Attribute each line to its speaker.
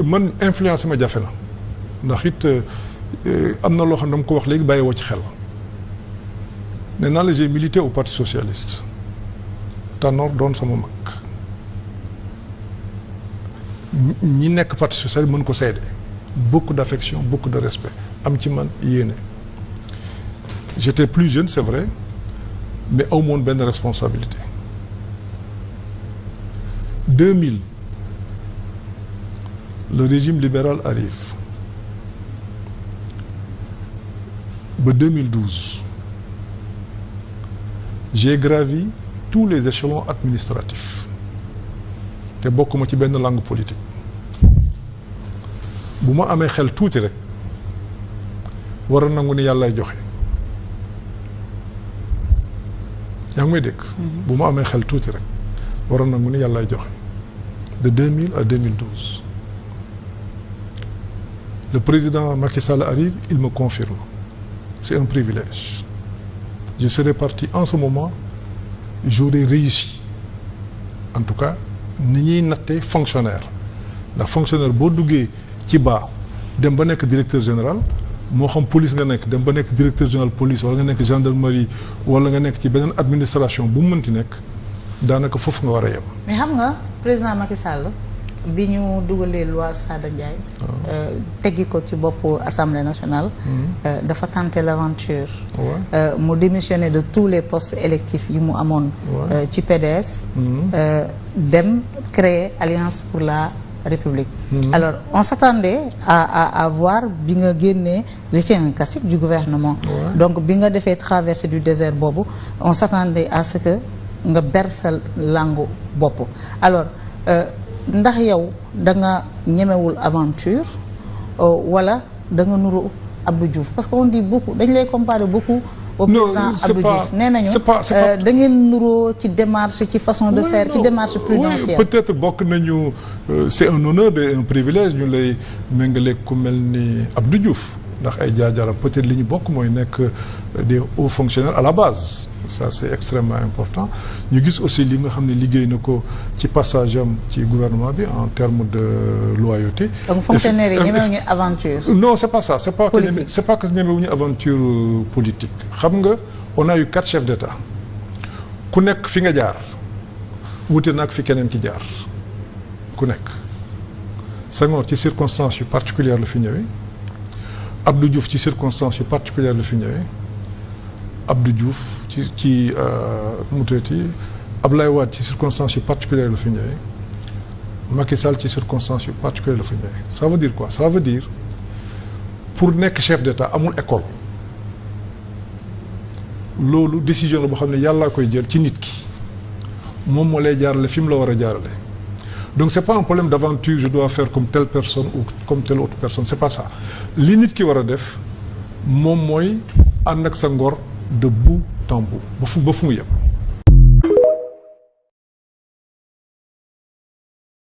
Speaker 1: man influence ma jafe na ndax it am na loo xam ne dama ko wax léegi bàyyi woo ci xel nee naa la j'ai milité au parti socialiste Tanor doon sama mag ñi nekk parti socialiste mën ko seede beaucoup d'affection beaucoup de respect am ci man yéene j'étais plus jeune c'est vrai mais aw moon benn responsabilité 2000 le régime libéral arrive ba 2012 j'ai gravi tous les échelons administratifs te bokkuma ci benn langue politique bu ma amee xel tuuti rek war a nangu ni yàllaay joxe yaa ngi may dégg. bu ma amee xel tuuti rek war a nangu ni yàllaay joxe de 2000 à 2012 le président Macky Sall arrive il me confirme c'est un privilège je serais parti en ce moment j'aurais réussi en tout cas ni ñuy nattee fonctionnaire ndax fonctionnaire boo duggee ci baa dem ba nekk directeur général moo xam police nga nekk dem ba nekk directeur général police wala nga nekk gendarmerie wala nga nekk ci beneen administration bu mu mënti nekk daanaka foofu nga war a yem.
Speaker 2: mais xam nga président Macky Sall bi ñu dugalee loi Sada Ndiaye. teggi ko ci boppu assemblée nationale. dafa tenter l'aventure. mu démissionné de tous les postes électifs yi mu amoon. ci PDS. dem créer Alliance pour la République. Alors on s'attendait à voir bi nga génnee vous étiez un cacique du gouvernement. Donc bi nga defee traversée du désert boobu on s'attendait à ce que nga ber sa langu bopp alors. Ndax yow da nga ñemewul aventure wala da nga nuru Abdou Diouf parce que on dit beaucoup dañ lay comparer beaucoup au président Abdou Diouf nee nañu da ngeen nuroo ci démarche ci façon de faire ci démarche prudentielle
Speaker 1: peut-être bokk nañu c'est un honneur et un privilège ñu lay méngale ku mel ni Abdou Diouf ndax ay jaar-jaaram peut-être li ñu bokk mooy nekk des hauts fonctionnaires à la base ça c'est extrêmement important ñu gis aussi li nga xam ne liggéey na ko ci passage am ci gouvernement bi en termes de loyauté.
Speaker 2: donc fonctionnaires yi ñemewuñu aventure.
Speaker 1: non c'est pas ça c'est pas que ñemewuñu aventure politique xam nga on a eu 4 chefs d'État ku nekk fi nga jaar wute nag fi keneen ki jaar ku nekk Senghor ci circonstances yu particulières la fi ñëwee Abdou Diouf ci circonstances yu particulières la fi ñëwee Abdou Diouf ci mu tuddati Ablaye Wade ci circonstances yu particulières la fi ñëwee Macky Sall ci circonstances yu particulières la fi ñëwee ça veut dire quoi ça veut dire pour nekk chef d'État amul école loolu décision la boo xam ne yàllaa koy jël ci nit ki moom moo lay jaarale fi mu la war a jaarale donc c'est pas un problème d'aventure je dois faire comme telle personne ou comme telle autre personne c'est pas ça li nit ki war a def moom mooy ànd ak sa ngor de bout en bout ba fu mu yem